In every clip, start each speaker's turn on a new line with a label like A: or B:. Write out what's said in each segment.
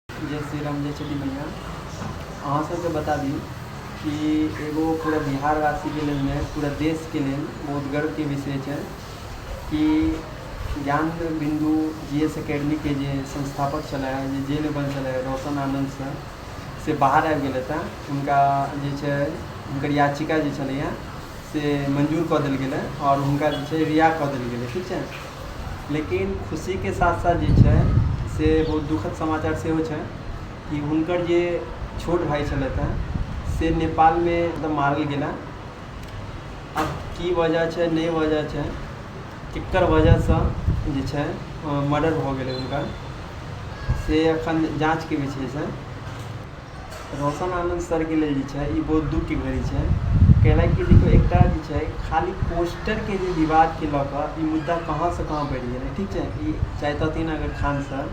A: जय
B: श्री राम, जय छठी मैया। अहाँ सबके बता दी कि एगो पूरा बिहारवासीके लेल नहि, पूरा देशके लेल बहुत गर्वके विषय छै कि ज्ञान बिन्दु जी एस एकेडमीके जे संस्थापक छलै, जे जेलमे बन्द छलै, रोशन आनन्द सर, से बाहर आबि गेलै। तऽ हुनका जे छै, हुनकर याचिका जे छलैए से मंजूर कऽ देल गेलै आओर हुनका जे छै रिहा कऽ देल गेलै, ठीक छै। लेकिन खुशीके साथ साथ जे छै से बहुत दुखद समाचार सेहो छै कि हुनकर जे छोट भाय छलथि हेँ से नेपालमे मतलब मारल गेला। आब की वजह छै, नहि वजह छै, केकर वजहसँ जे छै मर्डर भऽ गेलै हुनकर, से एखन जाँचके विषय छै। रोशन आनन्द सरके लेल जे छै ई बहुत दुःखके घड़ी छै, कैलाकि देखियौ, एकटा जे छै खाली पोस्टरके जे विवादके लऽ कऽ ई मुद्दा कहाँसँ कहाँ बढ़ि गेलै, ठीक छै। ई चाहितथिन अगर खान सर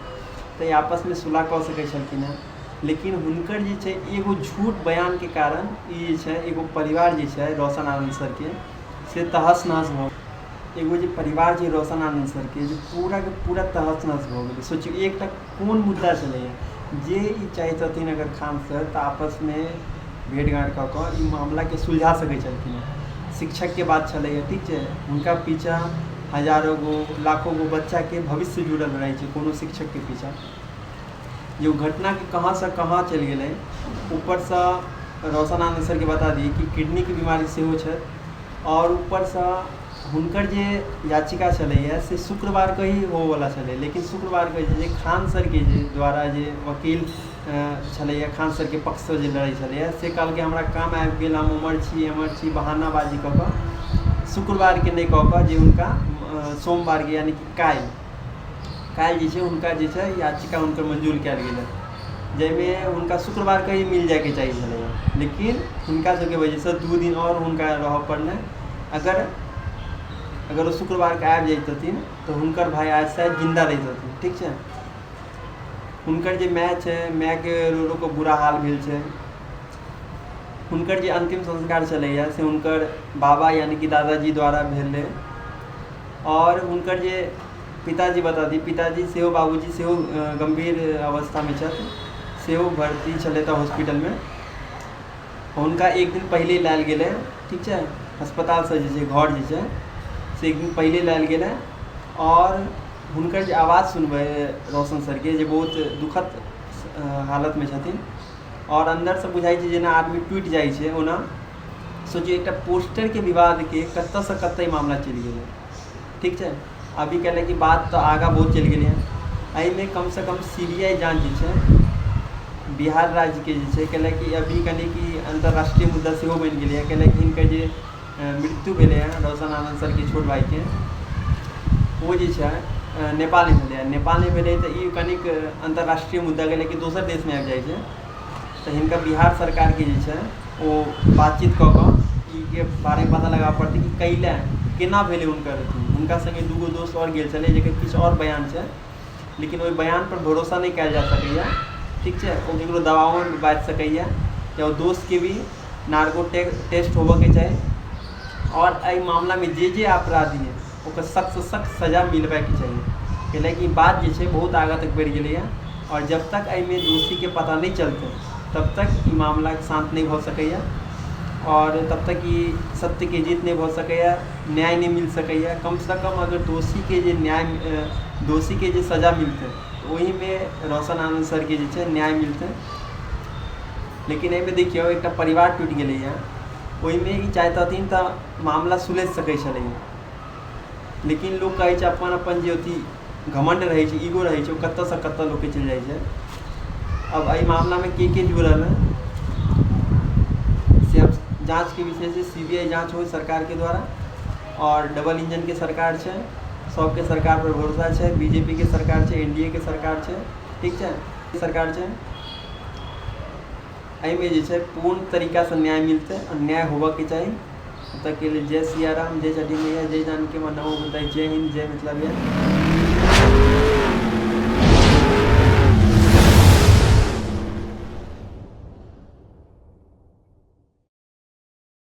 B: तऽ ई आपसमे सुलह कऽ सकै छलखिन हेँ, लेकिन हुनकर जे छै एगो झूठ बयानके कारण ई जे छै एगो परिवार जे छै रोशन आनन्द सरके से तहस नहस भऽ, एगो जे परिवार छै रोशन आनन्द सरके जे पूराके पूरा तहस नहस भऽ गेलै। सोचियौ, एकटा कोन मुद्दा छलैए जे ई चाहितथिन अगर खान सर तऽ आपसमे भेँट घाँट कऽ कऽ ई मामलाके सुलझा सकै छलखिन हेँ। शिक्षकके बात छलैए, ठीक छै। हुनका पीछाँ हजारो गो, लाखो गो बच्चाके भविष्य जुड़ल रहै छै। कोनो शिक्षकके पीछाँ जे ओ घटनाके कहाँसँ कहाँ चलि गेलै। ऊपरसँ रोशन आनन्द सरके बता दी कि किडनीके बीमारी सेहो छै आओर ऊपरसँ हुनकर जे याचिका छलैए से शुक्रवारके ही होबऽवला छलै, लेकिन शुक्रवारके जे खान सरके जे द्वारा जे वकील छलैए, खान सरके पक्षसँ जे लड़ै छलैए, से कहलकै हमरा काम आबि गेल, हम ओम्हर छी, एम्हर छी, बहानाबाजी कऽ कऽ शुक्रवारके नहि कऽ कऽ जे हुनका सोमवारके, यानि कि काल्हि, काल्हि जे छै हुनका जे छै याचिका हुनकर मंजूर कयल गेलै, जाहिमे हुनका शुक्रवारके ही मिल जाइके चाही छलैए, लेकिन हुनका सबके वजहसँ 2 दिन आओर हुनका रहऽ पड़लै। अगर अगर ओ शुक्रवारके आबि जैतथिन तऽ हुनकर भाय आज शायद जिन्दा रहितथिन, ठीक छै। हुनकर जे माय छै, मायके रो रो कऽ बुरा हाल भेल छै। हुनकर जे अन्तिम संस्कार छलैए से हुनकर बाबा यानि कि दादाजी द्वारा भेलै आओर हुनकर जे पिताजी, बता दी, पिताजी सेहो, बाबूजी सेहो गम्भीर अवस्थामे छथि, सेहो भर्ती छलथि हॉस्पिटलमे। हुनका एक दिन पहिले लायल गेलै, ठीक छै, अस्पतालसँ जे छै घर जे छै से एक दिन पहिले लायल गेलै। आओर हुनकर जे आवाज सुनबै रोशन सरके, जे बहुत दुखद हालतमे छथिन आओर अन्दरसँ बुझाइ छै जेना आदमी टूटि जाइ छै ओना। सोचियौ, एकटा पोस्टरके विवादके कतऽसँ कतऽ ई मामला चलि गेलै, ठीक छै। अभी कहले कि बात तऽ आगाँ बहुत चलि गेलै हँ। एहिमे कमसँ कम सीबीआइ जाँच जे छै बिहार राज्यके जे छै, कैलाकि अभी कनि कि अन्तर्राष्ट्रीय मुद्दा सेहो बनि गेलै हँ, कैलाकि हिनकर जे मृत्यु भेलै हँ रोशन आनन्द सरके छोट भाइके, ओ जे छै नेपालमे भेलै हँ। नेपालमे भेलै तऽ ई कनिक अन्तर्राष्ट्रीय मुद्दा भेलै कि दोसर देशमे आबि जाइ छै। तऽ हिनका बिहार सरकारके जे छै ओ बातचीत कऽ कऽ ई के बारेमे पता लगाबऽ पड़तै कि कैला, केना भेलै हुनकर अथी। हुनका सङ्गे दूगो दोस्त आओर गेल छलै, जकर किछु आओर बयान छै, लेकिन ओहि बयानपर भरोसा नहि कयल जा सकैए, ठीक छै। ओ ककरो दबावमे बाजि सकैए या ओ दोस्तके भी नार्को टेस्ट होबऽके चाही आओर एहि मामलामे जे जे अपराधी हइ ओकर सख्तसँ सख्त सजा मिलबैके चाही, कैलाकि बात जे छै बहुत आगाँ तक बढ़ि गेलैए आओर जब तक एहिमे दोषीके पता नहि चलतै तब तक ई मामला शान्त नहि भऽ सकैए आओर तब तक ई सत्यके जीत नहि भऽ सकैए, न्याय नहि मिल सकैए। कमसँ कम अगर दोषीके जे न्याय, दोषीके जे सजा मिलतै, ओहिमे रोशन आनन्द सरके जे छै न्याय मिलतै। लेकिन एहिमे देखियौ, एकटा परिवार टूटि गेलैए। ओहिमे ई चाहितथिन तऽ मामला सुलझि सकै छलैए, लेकिन लोक कहै छै अपन अपन जे अथी घमण्ड रहै छै, ईगो रहै छै, ओ कतऽसँ कतऽ लोकके चलि जाइ छै। अब एहि मामलामे के के जुड़ल है से अब जाँचके विषय छै। सीबीआइ जाँच होइ सरकारके द्वारा आओर डबल इंजनके सरकार छै, सबके सरकार पर भरोसा छै, बीजेपी के सरकार छै, एन डी ए के सरकार छै, ठीक छै, सरकार छै। एहिमे जे छै पूर्ण तरीकासँ न्याय मिलतै आओर न्याय होबऽके चाही। तब तकके लेल जय सिया राम, जय छठी मैया, जय जानकी माँ, नमो बुद्धाय, जय हिन्द, जय मिथिला बिहार।